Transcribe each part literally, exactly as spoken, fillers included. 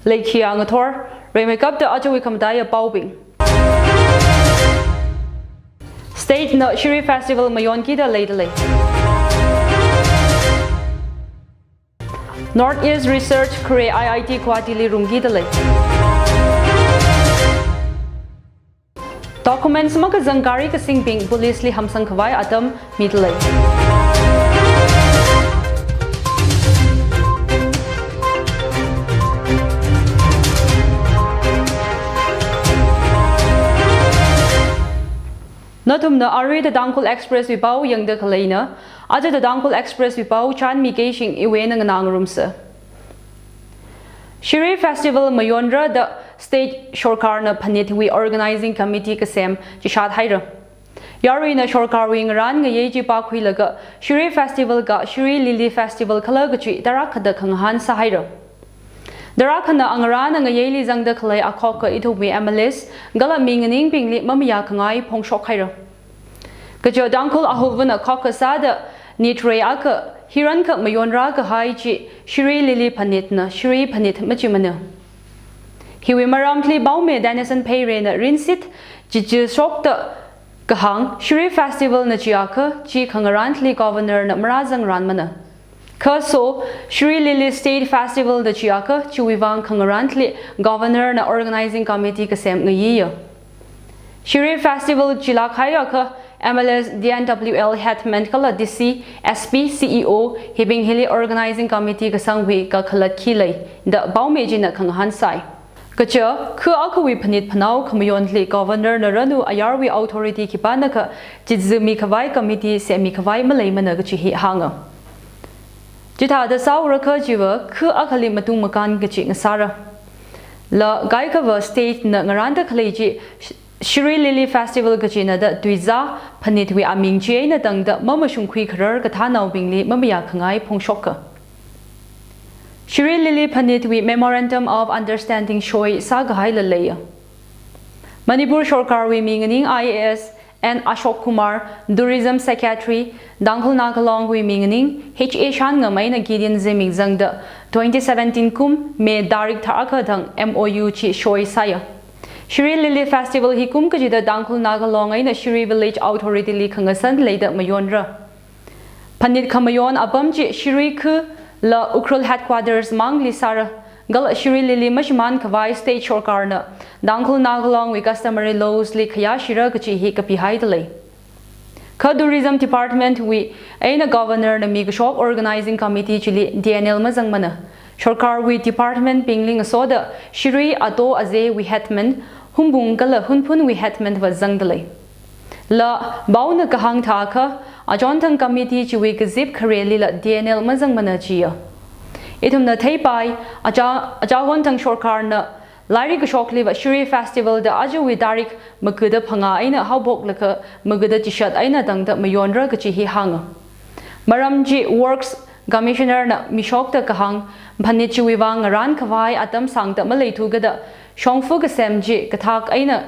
Leikhiya ngathor, rimeikapta ajawui khamataiya paobing. State na Shirui Festival mayonkida leidalei. North East Research khare I I T Guwahati li rumkidalei. Documents makazang gari kasingbing police li hamsang khavai atam midalei. Nathumna aruida Tangkhul Express wui pao yangda khaleina, aja Tangkhul Express wui pao chanmi keishing iwui eina nganā ngarumsa. Shirui Festival mayonra da state sorkarna phanitwui organizing committee kasem chishat haira. Yaruina sorkarwui ngarān ngayei chi pākhuilaga Shirui Festival ka Shirui Lily Festival khala kachi tarākhada khangahān sāhaira. Tarākhana angarān angayeili zangda khalei akhoka ithumwui M L As kala mi nganingbingli mamayā khangai phongshok haira. Kaja Tangkhul ahovana khokha sāda nitrei akha hirankha mayonra kahai chi Shirui Lily phanitna Shirui phanit machimana. Hiwui maramli Paomi Danison Pheirena rinsit chichishokta kahāng Shirui Festival na chiakha chi khangarānli Governor na marāzang ranmana. Kha so, Shirui Lily State Festival da chiakha chiwui vang khangarānli Governor na Organizing Committee kasem ngayiya. Shirui Festival chilak haiakha M L As, D N W L headman kala D C, S P, C E O hibing hili Organizing Committee kasangwui kakhalat khi lei da Paomi china khangahān sai. Kaja, khu akhawui phanit phanao khamayonli Governor na ranu ayarwui authority khipānakha chizumi khavai committee semi khavai maleimana kachi hi hānga. Chithāda sāura kajiva khu akhali matung makān kachi ngasāra. La kaikhava state na ngarānda khalei chi Sh-, Shirui Lily Festival kachina da tuizā phanitwui aming chieina tangda mamashungkhui kharar kathānaobingli mamayā khangai phongshoka. Shirui Lily phanitwui Memorandum of Understanding shoi sākahaila leiya. Manipur sorkarwui mi nganing I A S N Ashok Kumar, Tourism Secretary, Tangkhul Naga Longwui mi nganing H A Shanngamei na Gideon zimik zangda twenty seventeen kum May tarik tharākha thang M O U chi shoi sāya. Shirui Lily Festival hi kum kachida Tangkhul Naga Long eina Shirui Village Authority li khangasan leida mayonra. Phanit khamayon apam chi Shirui khu la Ukhrul headquarters mangli sāra, kala Shirui Lily mashimān khavai state sorkarna Tangkhul Naga Longwui customary laws li khayāshira kachi hi kapihaidalei. Kha Tourism Department wui eina Governor na mikashok Organizing Committee chili D N L mazangmana. Sorkarwui department bingli ngasoda Shirui Ato Azewui headman, Humbung kala Hunphunwui headman va zangdalei. La Paona kahāng thākha, achonthang committee chiwui kazip kharelila D N L mazangmana chiya. Ithumna theipai, acha, achahonthang sorkarna lairik kashokliva Shirui Festival da ajawui tarik makuda phangā eina haophoklaga makuda chishat eina tangda mayonra kachi hi hānga. Maram chi Works Commissioner na mishokta kahāng, phanit chiwui vang ngarān khavai atam sāngda maleithukada shongfa kasem chi kathak eina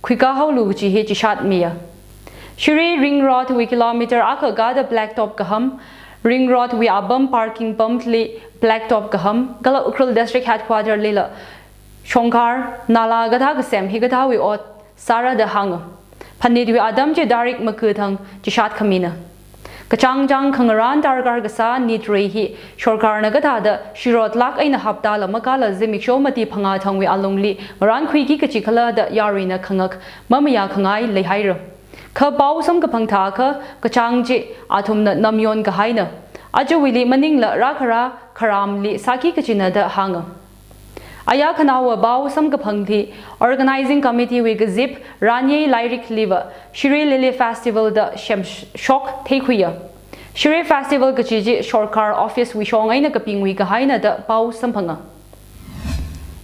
khuikāhaolu kachi hi chishatmiya. Shirui Ring Road wui kilometer akha gada blacktop kaham, Ring Road wui apam parking pump li blacktop kaham, kala Ukhrul District Headquarter lila shongkhar, nala kathā kasem hikathāwui ot sāra da hānga. Phanitwui atam chi tarik maku thang chishat khamina. Kachāngchāng khangarān darkar kasā nitrei hi sorkarna kathāda shirotlak eina haptala makala zimiksho mati phangā thangwui alungli ngarānkhuiki kachi khala da yaruina khangak mamayā khangai leihaira. Kha pao samkaphang thākha kachāng chi athumna namyon kahaina. Ajawuili maningla rākhara kharamli sāki kachina da hānga. Aya khanaowa pao samkaphangli Organizing Committee wui kazip Ranyei Lairikliva Shirui Lily Festival da semshok theikhuiya. Shirui Festival kachi chi sorkar office wui shong eina kapingwui kahaina da pao samphanga.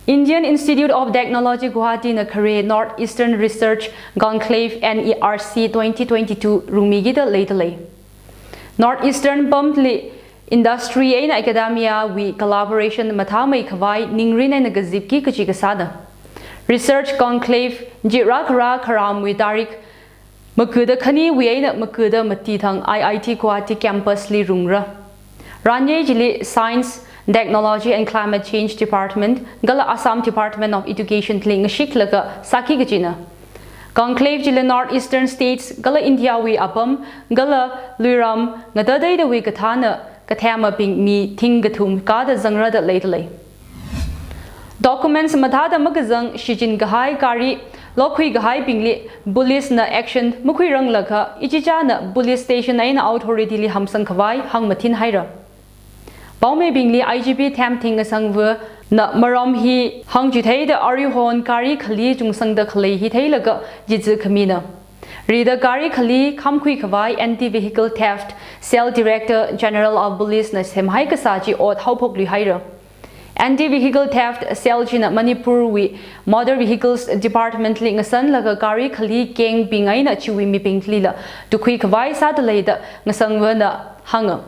Indian Institute of Technology Guwahati na khare North Eastern Research Conclave N E R C twenty twenty-two rungmikida leidalei. North Eastern pamli industry eina academia wui collaboration mathāmei khavai ningrin eina kazipki kachi kasāna. Research conclave chi rākhara kharamwui tarik makuda khaniwui eina makuda mati thang I I T Guwahati campus li rungra. Ranyei chili science, Technology and Climate Change Department kala Assam Department of Education li ngashiklaga sāki kachina. Conclave chili North Eastern States kala India wui apam kala luiram ngatateidawui kathāna kathemabing mi thing kathum kāda zangrada leidalei. Documents mathāda makazang shichin kahai gari lokhui kahaibingli police na action makhuiranglakha ichichāna police station eina authority li hamsang khavai hāngmathin haira. Paomeibingli I G P Themthing Asangvana maram hi hāngchitheida aruihon gari khali chungsangda khalei hi theilaga jitsi khamina. Rida gari khali khamkhui khavai Anti-Vehicle Theft Cell Director General of Police na semhai kasā chi ot haophok luihaira. Anti-Vehicle Theft Cell china Manipur wui Motor Vehicles Department li ngasanlaga gari khali gang bing eina chiwui mibinglila tukhui khavai sāda leida Ngasangvana hānga.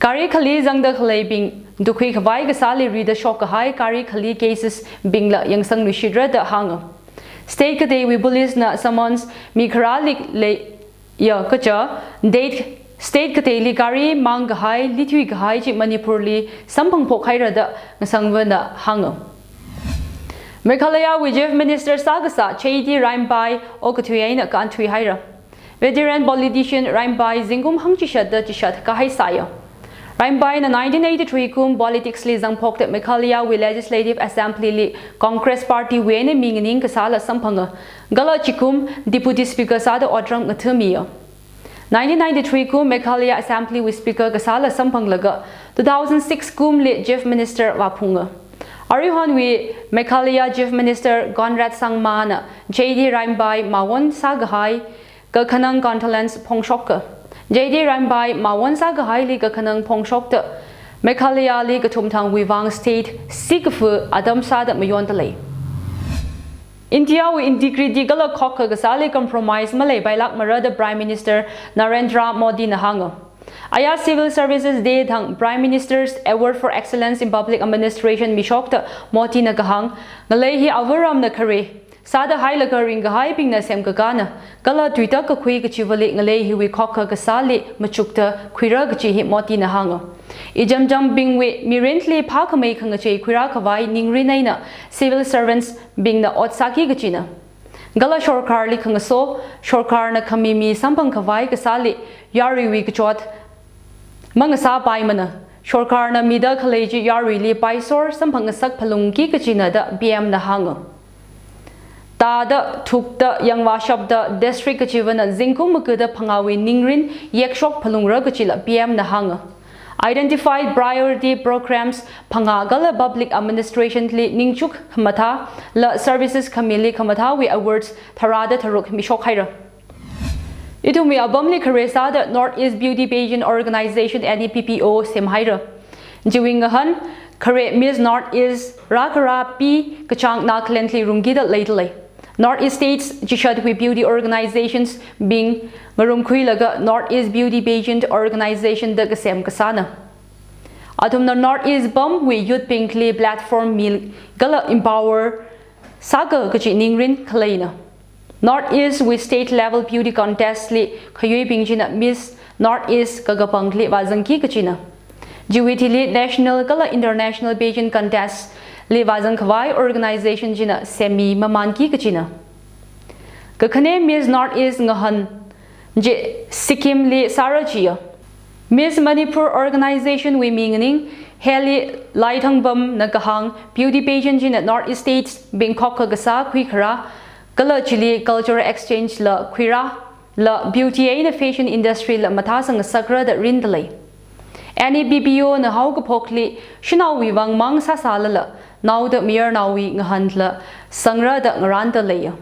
Gari khali zangda khaleibing tukhui khavai kasāli rida shok kahai gari khali cases bingla yangsang luishitra da hānga. State kateiwui police na summons mi kharāli leiya kaja date state kateili gari mang kahai, lithui kahai chi Manipur li samphangphok haira da Ngasangvana hānga. Meghalaya wui Chief Minister sākasā J D Raimbai okathui eina kānthui haira. Veteran politician Raimbai zingkum hangchishatda chishat kahai sāya. Raimbai na nineteen eighty-three kum politics li zangphokta Meghalaya wui Legislative Assembly li Congress Party wui eina mi nganing kasāla samphanga. Kala chikum Deputy Speaker sāda otram ngathamiya. Nineteen ninety-three kum Meghalaya Assembly wui Speaker kasāla samphanglaga two thousand six kum li Chief Minister vāphunga. Aruihonwui Meghalaya Chief Minister Conrad Sangma na J D Raimbai mawon sākahai kakhanang condolence phongshoka. J D Raimbai mawon sākahaili kakhanang phongshokta Meghalaya li kathumthangwui vang state sikafu atam sāda mayonda lei. India wui integrity kala khokkha kasāli compromise maleipailākmara da Prime Minister Narendra Modi na hānga. Aya Civil Services Day thang Prime Minister's Award for Excellence in Public Administration mishokta Modi na kahāng, ngalei hi avaramna khare sāda hailaga ringkahaibingna semkakāna, kala tuitak kakhui kachivali ngalei hiwui khokkha kasāli machukta khuira kachi hi Modi na hānga. Ijamjambingwui mirinli phākhamei khangachei khuira khavai ningrin eina civil servants bingna ot sāki kachina. Kala sorkarli khangaso, sorkarna khami mi samphang khavai kasāli yaruiwui kachot mangasāpaimana. Sorkarna mida khalei chi yaruili paisor samphang ngasak phalungki kachina da P M na hānga. Tāda, thukda, yangvāshapda district kachivana zingkum makuda phangāwui ningrin yekshok phalungra kachila P M na hānga. Identified priority programs phangā kala public administration li ningchuk khamathā la services khamili khamathāwui awards tharāda tharuk mishok haira. Ithumwui apamli khare sāda North East Beauty Pageant Organization, N E B P O, semhaira. Chiwui ngahān khare Miss North East rākharā P Kachang Nagaland li rungkida leidalei. North East States chishatwui beauty organizations bing ngarumkhuilaga North East Beauty Pageant Organization da kasem kasāna. Athumna North East pamwui youth bingli platform mi kala empower sāka kachi ningrin khaleina. North East wui state level beauty contest li khayuibing china Miss North East kakapangli vāzangki kachina. Chiwui thili national kala international pageant contest li vāzang khavai organization china semmi mamanki kachina. Kakhane Miss North East ngahān chi Sikkim li sāra chiya. Miss Manipur Organization wui mi nganing Heli Laithangbam na kahāng beauty pageant china North East States bing khokkha kasā khuikharā, kala chili cultural exchange la khuirā, la beauty eina fashion industry la mathāsang ngasakra da rindalei. N E B P O na haokaphokli shanaowui vang mang sāsālala, naoda mayarnaowui ngahānla sangra da ngarānda leiya.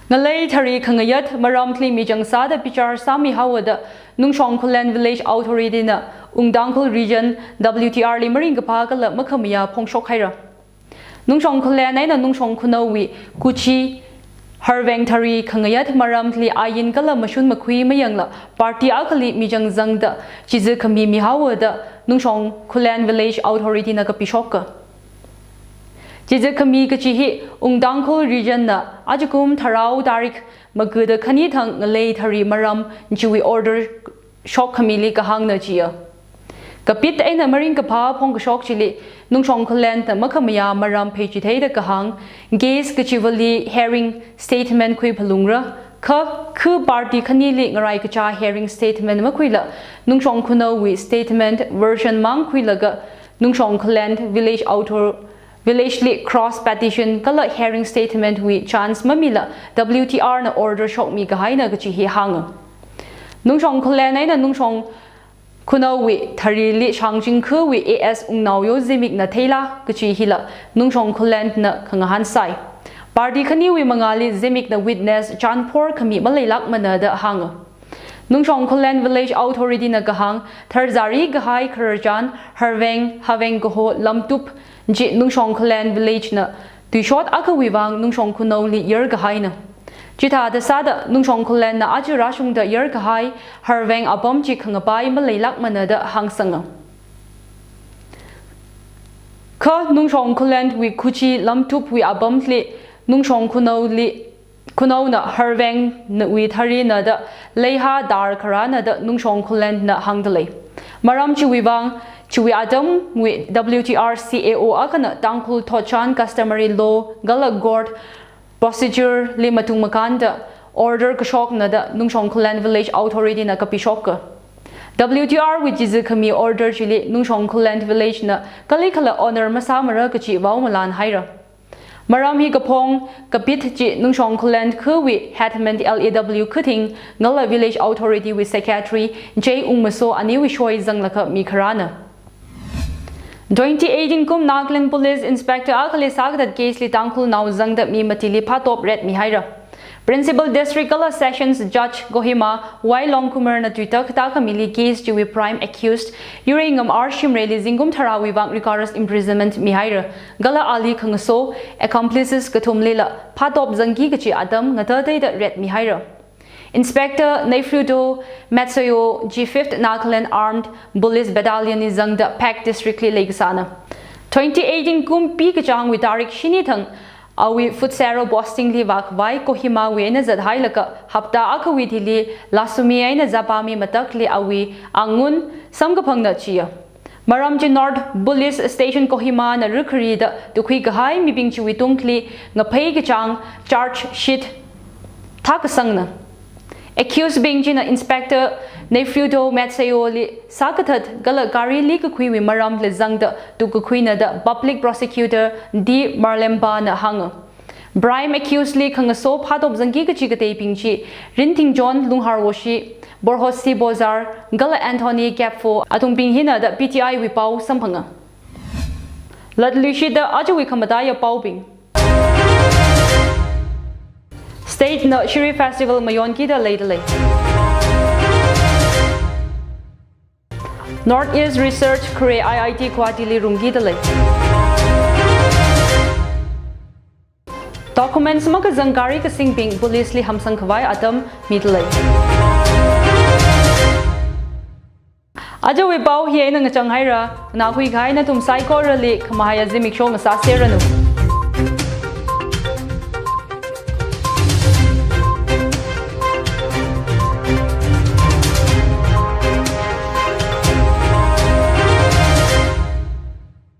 Ngalei thari khangayat maramli michang sāda bichar sāmihaowa da Nungshong Khullen Village Authority na Wungtangkhul Region W T R li maringkaphā kala makhamayā phongshok haira. Nungshong Khullen eina Nungshong Khunou wui Kuchi Harveng thari khangayat maramli ain kala mashun makhui mayangla party akhali michang zangda chizi khami mihaowa da Nungshong Khullen Village Authority na kapishoka. Chizi khami kachi hi Wungtangkhul Region na ajakum tharao tarik makuda khani thang ngalei thari maram chiwui order shok khamili kahāngna chiya. Kapit eina maringkaphā phongkashok chili Nungshong Khullen na makhamayā maram pheichitheida kahāng, case kachivali hearing statement khuiphalungra, kha khu party khanili ngaraikacha hearing statement makhuila Nungshong Khunou wui statement version mang khuilaga Nungshong Khullen village author village li cross petition kala hearing statement wui chance mamila W T R na order shokmi kahaina kachi hi hānga. Nungshong Khullen eina Nungshong Khunouwui tharili shangching khuwui A S Wungnaoyo zimikna theila kachi hila Nungshong Khullen na khangahān sai. Party khaniwui mangāli zimikna witness chanphor khami maleilākmana da hānga. Nungshong Khullen Village Authority na kahāng, tharzari kahai khararchan, harveng, haveng kaho lamtup chi Nungshong Khullen Village na tuishot akhawui vang Nungshong Khunouli yar kahaina. Chithāda sāda Nungshong Khullen na aja rāshungda yar kahai harveng apam chi khangapai maleilākmana da hāngsanga. Kha Nungshong Khullen wui khuchi lamtupwui apamli Nungshong Khunouli Khunouna harveng nawui tharina da leiha dar kharana da Nungshong Khullen na hāngda lei. Maram chiwui vang, chiwui atamwui W T R C A O akhana Tangkhul thotchan customary law kala court procedure li matung makānda order kashokna da Nungshong Khullen Village Authority na kapishoka. W T R wui chizi khami order chili Nungshong Khullen Village na kalikhala honor masāmara kachi vao malan haira. Maram hi kaphong kapit chi Nungshong Khullen khuwui headman L A W Khuthing kala village authority wui secretary J Wungmaso aniwui shoi zanglakha mi kharana. Twenty eighteen kum Nagaland Police Inspector akhali sākathat case li Tangkhulnao zangda mi matili phatop retmi haira. Principal District kala Sessions Judge Kohima Y Longkumar na tuita kathā khamili case chiwui prime accused Yureingam R Shimrayli zingkum tharāwui vang rigorous imprisonment mihaira. Kala ali khangaso accomplices kathumlila phatop zangki kachi atam ngatateida retmi haira. Inspector Neifriudo Matsayo G fifth Nagaland Armed Police Battalion li zangda Phek District li leikasāna. Twenty eighteen kum Pi kachāngwui tarik shini thang awui Pfutsero posting li vākhavai Kohimawui eina zathailaga hapta akhawui thili Lasumi eina Zapami matakli awui angun samkaphangna chiya. Maram chi North Police Station Kohima na rikharida tukhui kahai mibing chiwui tungli ngaphei kachāng charge sheet thākasangna. Accused bing china Inspector Neifriudo Matsayoli sākathat kala gari likakhuiwui maramli zangda tukkakhuina da Public Prosecutor D Marlemba na hānga. Prime accused li khangaso phatop zangki kachi kateibing chi Rinthingchon Lungharwoshi, Borhosi Bozar, kala Anthony Kepfo athungbing hina da P T I wui pao samphanga. Latluishida ajawui khamataiya paobing. State na Shri Festival mayonkida leida lei. North East Research Khare I I T Guwahati li rungkida lei. Documents makazang gari kasingbing police li hamsang khavai atam mida lei. Ajawui pao hi eina ngachang haira, nganākhui kahai nathum saikorali khamahaiya zimiksho ngasāseranu.